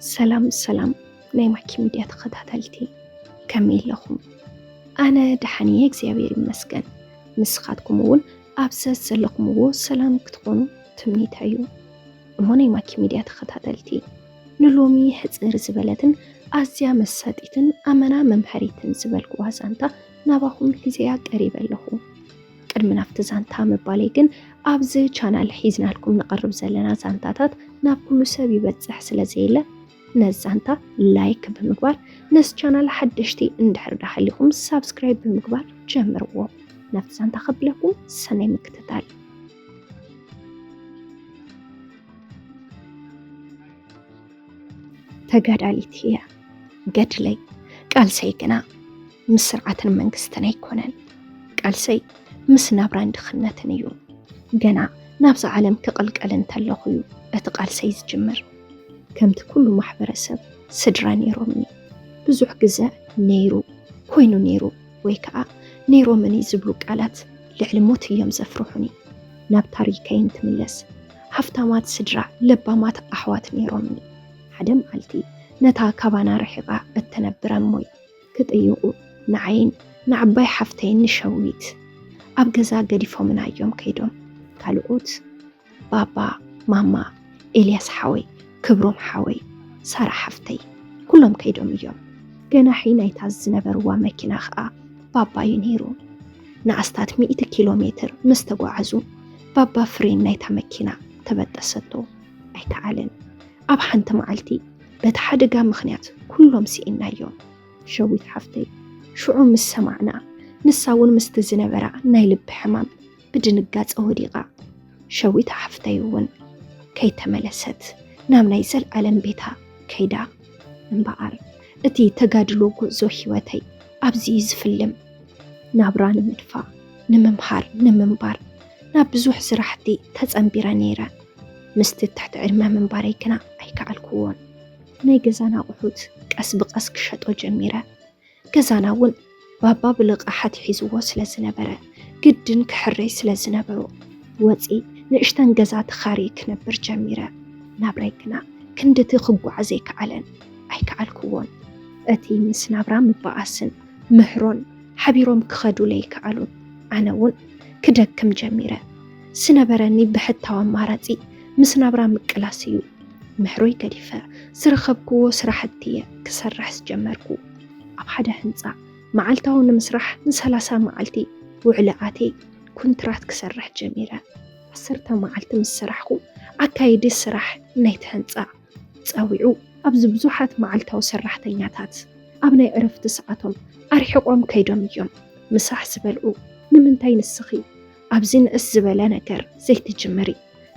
ሰላም ሰላም ናይ ማኪ ሚድያ ተኸታተልቲ፣ ከመይ ኣለኹም? ኣነ ደሓን እየ እግዚኣብሔር ይመስገን። ንስኻትኩም እውን ኣብ ዘዘለኹምዎ ሰላም ክትኾኑ ትምኒተይ እዩ። እሞ ናይ ማኪ ሚድያ ተኸታተልቲ፣ ንሎሚ ሕፅር ዝበለትን ኣዝያ መሳጢትን ኣመና መምሃሪትን ዝበልኩዋ ዛንታ ናባኹም ሒዘያ ቀሪበ ኣለኹ። ቅድሚ ናብቲ ዛንታ ምባለይ ግን፣ ኣብዚ ቻናል ሒዝናልኩም ንቐርብ ዘለና ዛንታታት ናብ ኩሉ ሰብ ይበፅሕ ስለ ዘየለ፣ ነዚ ዛንታ ላይክ ብምግባር፣ ነዚ ቻናል ሓደሽቲ እንድሕር ዳሃሊኹም ሳብስክራይብ ብምግባር ጀምርዎ። ናብቲ ዛንታ ከብለኩም ሰናይ ምክትታል። ተጋዳሊት እየ። ገድለይ፣ ቃልሰይ ግና ምስ ስርዓትን መንግስትን ኣይኮነን። ቃልሰይ ምስ ናብራን ድኽነትን እዩ። ገና ናብዛ ዓለም ክቕልቀል እንተለኹ እዩ እቲ ቃልሰይ ዝጅምር። ከምቲ ኩሉ ማሕበረሰብ፣ ስድራ ነይሮምኒ። ብዙሕ ግዘ ነይሩ፣ ኮይኑ ነይሩ፣ ወይ ከዓ ነይሮምኒ ዝብሉ ቃላት ልዕሊ ሞት እዮም ዘፍርሑኒ። ናብ ታሪከይ እንትምለስ፣ ሃፍታማት ስድራ፣ ለባማት ኣሕዋት ነይሮምኒ። ሓደ መዓልቲ ነታ ካባና ርሒቓ እትነብር እሞይ ክጥይቑ ንዓይን ንዓባይ ሓፍተይን ንሸዊት ኣብ ገዛ ገዲፎምና እዮም ከይዶም። ካልኦት ባባ፣ ማማ፣ ኤልያስ ሓወይ፣ ክብሮም ሓወይ፣ ሳራ ሓፍተይ፣ ኩሎም ከይዶም እዮም። ገናሒ ናይታ ዝነበርዋ መኪና ኸኣ ባባ እዩ ነይሩ። ንኣስታት ሚእቲ ኪሎ ሜትር ምስ ተጓዓዙ፣ ባባ ፍሬን ናይታ መኪና ተበጠሰቶ። ኣይከኣለን። ኣብ ሓንቲ መዓልቲ በቲ ሓደጋ ምኽንያት ኩሎም ስኢናዮም። ሸዊት ሓፍተይ ሽዑ ምስ ሰማዕና፣ ንሳ እውን ምስቲ ዝነበራ ናይ ልቢ ሕማም ብድንጋጸ ወዲቓ። ሸዊት ሓፍተይ እውን ከይተመለሰት ናብ ናይ ዘልኣለም ቤታ ከይዳ። እምበኣር እቲ ተጋድሎ ጉዕዞ ህይወተይ ኣብዚ እዩ ዝፍልም። ናብራ ንምድፋእ፣ ንምምሃር፣ ንምንባር ናብ ብዙሕ ስራሕቲ ተጸንቢረ ነይረ። ምስቲ ትሕቲ ዕድመ ምንባረይ ግና ኣይከኣልኩዎን። ናይ ገዛና ኣቑሑት ቀስ ብቐስ ክሸጦ ጀሚረ። ገዛና እውን ባባ ብልቓሓት ሒዝዎ ስለ ዝነበረ፣ ግድን ክሕረይ ስለ ዝነበሮ፣ ወፂ ንእሽተን ገዛ ተኻርየ ክነብር ጀሚረ። ናብራይ ግና ክንድቲ ክጓዓዝ ኣይከኣለን፣ ኣይከኣልኩዎን። እቲ ምስ ናብራ ምበኣስን ምህሮን ሓቢሮም ክኸዱ ለይከኣሉን፣ ኣነ እውን ክደክም ጀሚረ። ዝነበረኒ ብሕታዊ ኣማራፂ ምስ ናብራ ምቅላስ እዩ። ምህሮይ ገዲፈ ዝረኸብክዎ ስራሕቲ እየ ክሰርሕ ዝጀመርኩ። ኣብ ሓደ ህንፃ መዓልታዊ ንምስራሕ ንሰላሳ መዓልቲ ውዕሊ ኣትየ ኩንትራት ክሰርሕ ጀሚረ። ዓሰርተ መዓልቲ ምስ ሰራሕኩ፣ ኣካይዲ ስራሕ ናይቲ ህንፃ ፀዊዑ፣ ኣብዚ ብዙሓት መዓልታዊ ሰራሕተኛታት ኣብ ናይ ዕረፍቲ ሰዓቶም ኣርሒቖም ከይዶም እዮም ምሳሕ ዝበልዑ። ንምንታይ ንስኺ ኣብዚ ንእስ ዝበለ ነገር ዘይትጅምሪ?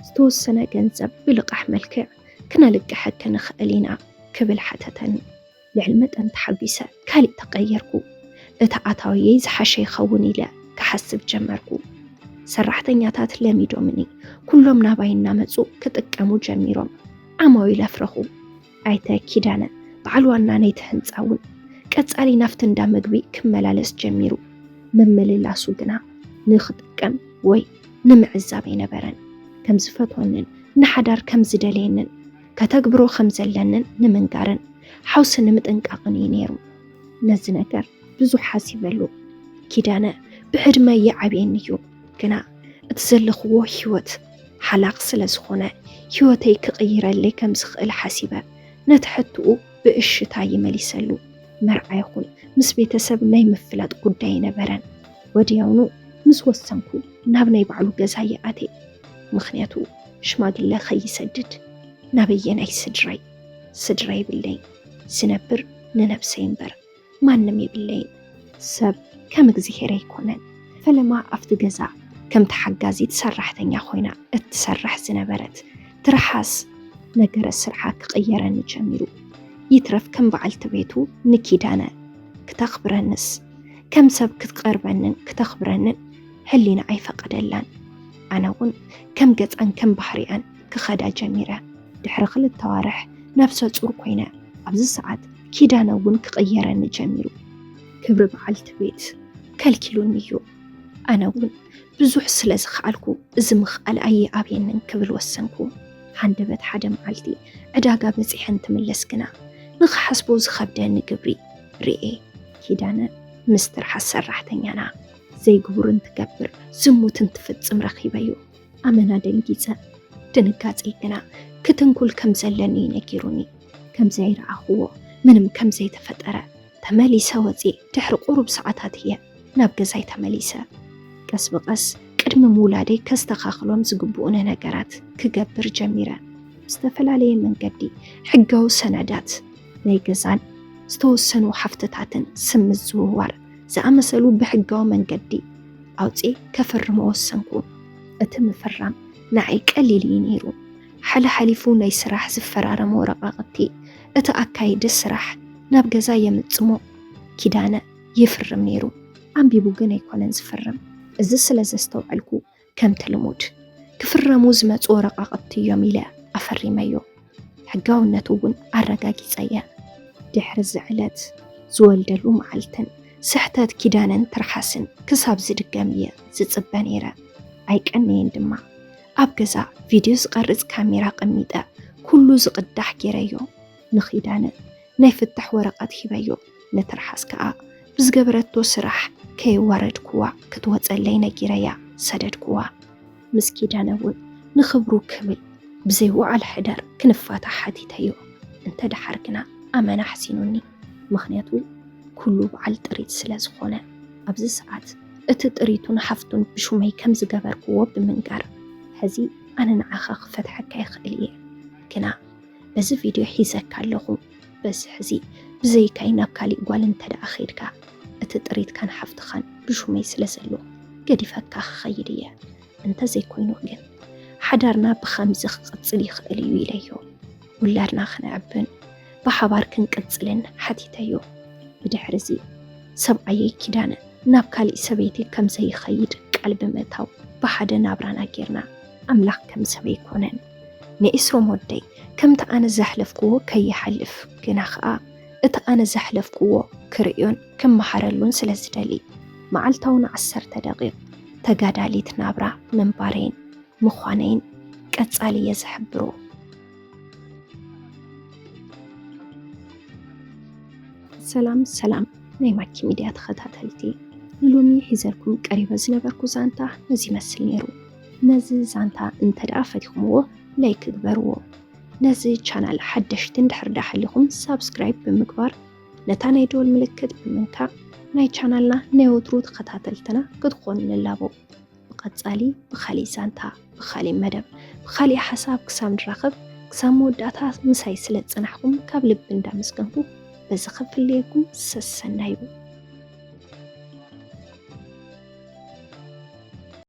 ዝተወሰነ ገንዘብ ብልቓሕ መልክዕ ክነልቅሐኪ ንኽእል ኢና፣ ክብል ሓተተኒ። ልዕሊ መጠን ተሓጒሰ፣ ካሊእ ተቐየርኩ። እቲ ኣታውየይ ዝሓሸ ይኸውን ኢለ ክሓስብ ጀመርኩ። ሰራሕተኛታት ለሚዶምኒ፣ ኩሎም ናባይ እናመጹ ክጥቀሙ ጀሚሮም። ዓማዊል ኣፍረኹ። ኣይተ ኪዳነ፣ በዓል ዋና ናይቲ ህንጻ እውን፣ ቀጻሊ ናብቲ እንዳ መግቢ ክመላለስ ጀሚሩ። ምምልላሱ ግና ንኽጥቀም ወይ ንምዕዛብ ኣይነበረን። ከም ዝፈትወንን ንሓዳር ከም ዝደልየንን ከተግብሮ ከም ዘለንን ንምንጋርን ሓውሲ ንምጥንቃቕን እዩ ነይሩ። ነዚ ነገር ብዙሕ ሓሲበሉ። ኪዳነ ብዕድመ ይዓብየኒ እዩ፣ ግና እቲ ዘለኽዎ ህይወት ሓላቕ ስለ ዝኾነ፣ ህይወተይ ክቕይረለይ ከም ዝኽእል ሓሲበ፣ ነቲ ሕቶኡ ብእሽታ ይመሊሰሉ። መርዓ ይኹን ምስ ቤተሰብ ናይ ምፍላጥ ጉዳይ ኣይነበረን። ወዲያውኑ ምስ ወሰንኩ፣ ናብ ናይ ባዕሉ ገዛ ይኣቴ። ምኽንያቱ፣ ሽማግለ ከይሰድድ። ናበየናይ ስድራይ? ስድራ የብለይን። ዝነብር ንነብሰይ እምበር ማንም የብለይን። ሰብ ከም እግዚኣብሔር ኣይኮነን። ፈለማ ኣብቲ ገዛ ከምቲ ሓጋዚት ሰራሕተኛ ኮይና እትሰርሕ ዝነበረት ትርሓስ፣ ነገረ ስርሓ ክቕየረኒ ጀሚሩ። ይትረፍ ከም በዓልቲ ቤቱ ንኪዳነ ክተኽብረንስ፣ ከም ሰብ ክትቐርበንን ክተኽብረንን ህሊና ኣይፈቐደላን። ኣነ እውን ከም ገጻን ከም ባህሪኣን ክኸዳ ጀሚረ። ድሕሪ ክልተ ኣዋርሕ ነብሰ ጹር ኮይነ። ኣብዚ ሰዓት ኪዳነ እውን ክቕየረኒ ጀሚሩ። ክብሪ በዓልቲ ቤት ከልኪሉኒ እዩ። ኣነ እውን ብዙሕ ስለ ዝኸኣልኩ፣ እዚ ምኽኣል ኣይኣብየንን ክብል ወሰንኩ። ካንደበት ሓደ መዓልቲ ዕዳጋ በጺሐን ትምለስ ግና፣ ንኽሓስቦ ዝኸብደኒ ግብሪ ርእየ። ኪዳነ ምስ ትርሓስ ሰራሕተኛና፣ ዘይግቡርን ትገብር ዝሙትን ትፍጽም ረኺበዮ። ኣመና ደንጊጸ። ድንጋጸይ ግና ክትንኩል ከም ዘለኒ ነጊሩኒ። ከም ዘይረኣኽዎ፣ ምንም ከም ዘይተፈጠረ ተመሊሰ ወጺኤ። ድሕሪ ቁሩብ ሰዓታት እየ ናብ ገዛይ ተመሊሰ። ቀስ ብቐስ ቅድሚ ምውላደይ ከስተኻኽሎም ዝግብኡኒ ነገራት ክገብር ጀሚረ። ብዝተፈላለየ መንገዲ ሕጋዊ ሰነዳት ናይ ገዛን ዝተወሰኑ ሃፍትታትን ስም ምዝውዋር ዝኣመሰሉ ብሕጋዊ መንገዲ ኣውጺኤ ከፍርሞ ወሰንኩ። እቲ ምፍራም ንዓይ ቀሊል እዩ ነይሩ። ሓለሓሊፉ ናይ ስራሕ ዝፈራረም ወረቓቕቲ እቲ ኣካይዲ ስራሕ ናብ ገዛ የምጽሞ። ኪዳነ ይፍርም ነይሩ። ኣንቢቡ ግን ኣይኮነን ዝፍርም። እዚ ስለ ዘስተውዐልኩ ከምቲ ልሙድ ክፍረሙ ዝመጹ ወረቓቕቲ እዮም ኢለ ኣፈሪመዮ። ሕጋውነቱ እውን ኣረጋጊጸየ። ድሕሪ እዚ ዕለት ዝወልደሉ መዓልትን ስሕተት ኪዳነን ትርሓስን ክሳብ ዝድገም እየ ዝጽበ ነይረ። ኣይቀነየን ድማ። ኣብ ገዛ ቪድዮ ዝቐርጽ ካሜራ ቀሚጠ ኩሉ ዝቕዳሕ ገይረዮ። ንኺዳነ ናይ ፍታሕ ወረቐት ሂበዮ። ንትርሓስ ከኣ ብዝገበረቶ ስራሕ ከየዋረድኩዋ ክትወጸለይ ነጊረያ ሰደድኩዋ። ምስ ኪዳነ እውን ንኽብሩ ክብል ብዘይ ውዓል ሕደር ክንፋታሕ ሓቲተዮ። እንተ ደሓር ግና ኣመና ኣሕዚኑኒ። ምኽንያቱ ኩሉ በዓል ጥሪት ስለ ዝኾነ። ኣብዚ ሰዓት እቲ ጥሪቱን ሃፍቱን ብሹመይ ከም ዝገበርክዎ ብምንጋር፣ ሕዚ ኣነ ንዓኻ ክፈትሐካ ይኽእል እየ፣ ግና በዚ ቪድዮ ሒዘካ ኣለኹ። በዚ ሕዚ ብዘይካይ ናብ ካሊእ ጓል እንተ ደኣ ኸይድካ፣ እቲ ጥሪትካን ሃፍትኻን ብሹመይ ስለ ዘሎ ገዲፈካ ክኸይድ እየ። እንተ ዘይኮይኑ ግን ሓዳርና ብኸምዚ ክቕጽል ይኽእል እዩ ኢለዮ። ውላድና ክነዕብን ብሓባር ክንቅጽልን ሓቲተዮ። ብድሕሪ እዚ ሰብኣየይ ኪዳነ ናብ ካሊእ ሰበይቲ ከም ዘይኸይድ ቃል ብምእታው ብሓደ ናብራና ጌርና። ኣምላኽ ከም ሰብ ኣይኮነን። ንኤስሮም ወደይ ከምቲ ኣነ ዘሕለፍክዎ ከይሓልፍ፣ ግና ኸኣ እቲ ኣነ ዘሕለፍክዎ ክርእዮን ክመሃረሉን ስለ ዝደሊ፣ መዓልታዊ ንዓሰርተ ደቂቕ ተጋዳሊት ናብራ ምንባረይን ምዃነይን ቀጻሊ እየ ዝሕብሮ። ሰላም ሰላም ናይ ማኪ ሚድያ ተኸታተልቲ፣ ንሎሚ ሒዘልኩም ቀሪበ ዝነበርኩ ዛንታ ነዚ ይመስል ነይሩ። ነዚ ዛንታ እንተ ደኣ ፈቲኹምዎ ላይክ ግበርዎ። ነዚ ቻናል ሓደሽቲ እንድሕር ደኣ ሃሊኹም ሳብስክራይብ ብምግባር ነታ ናይ ደወል ምልክት ብምንካእ ናይ ቻናልና ናይ ወትሩ ተኸታተልትና ክትኾኑ ንላቦ። ብቐጻሊ ብኻሊእ ዛንታ፣ ብኻሊእ መደብ፣ ብኻሊእ ሓሳብ ክሳብ ንራኸብ፣ ክሳብ መወዳእታ ምሳይ ስለ ዝጸናሕኩም ካብ ልቢ እንዳመስገንኩ በዚ ክፍለየኩም ሰሰናዩ።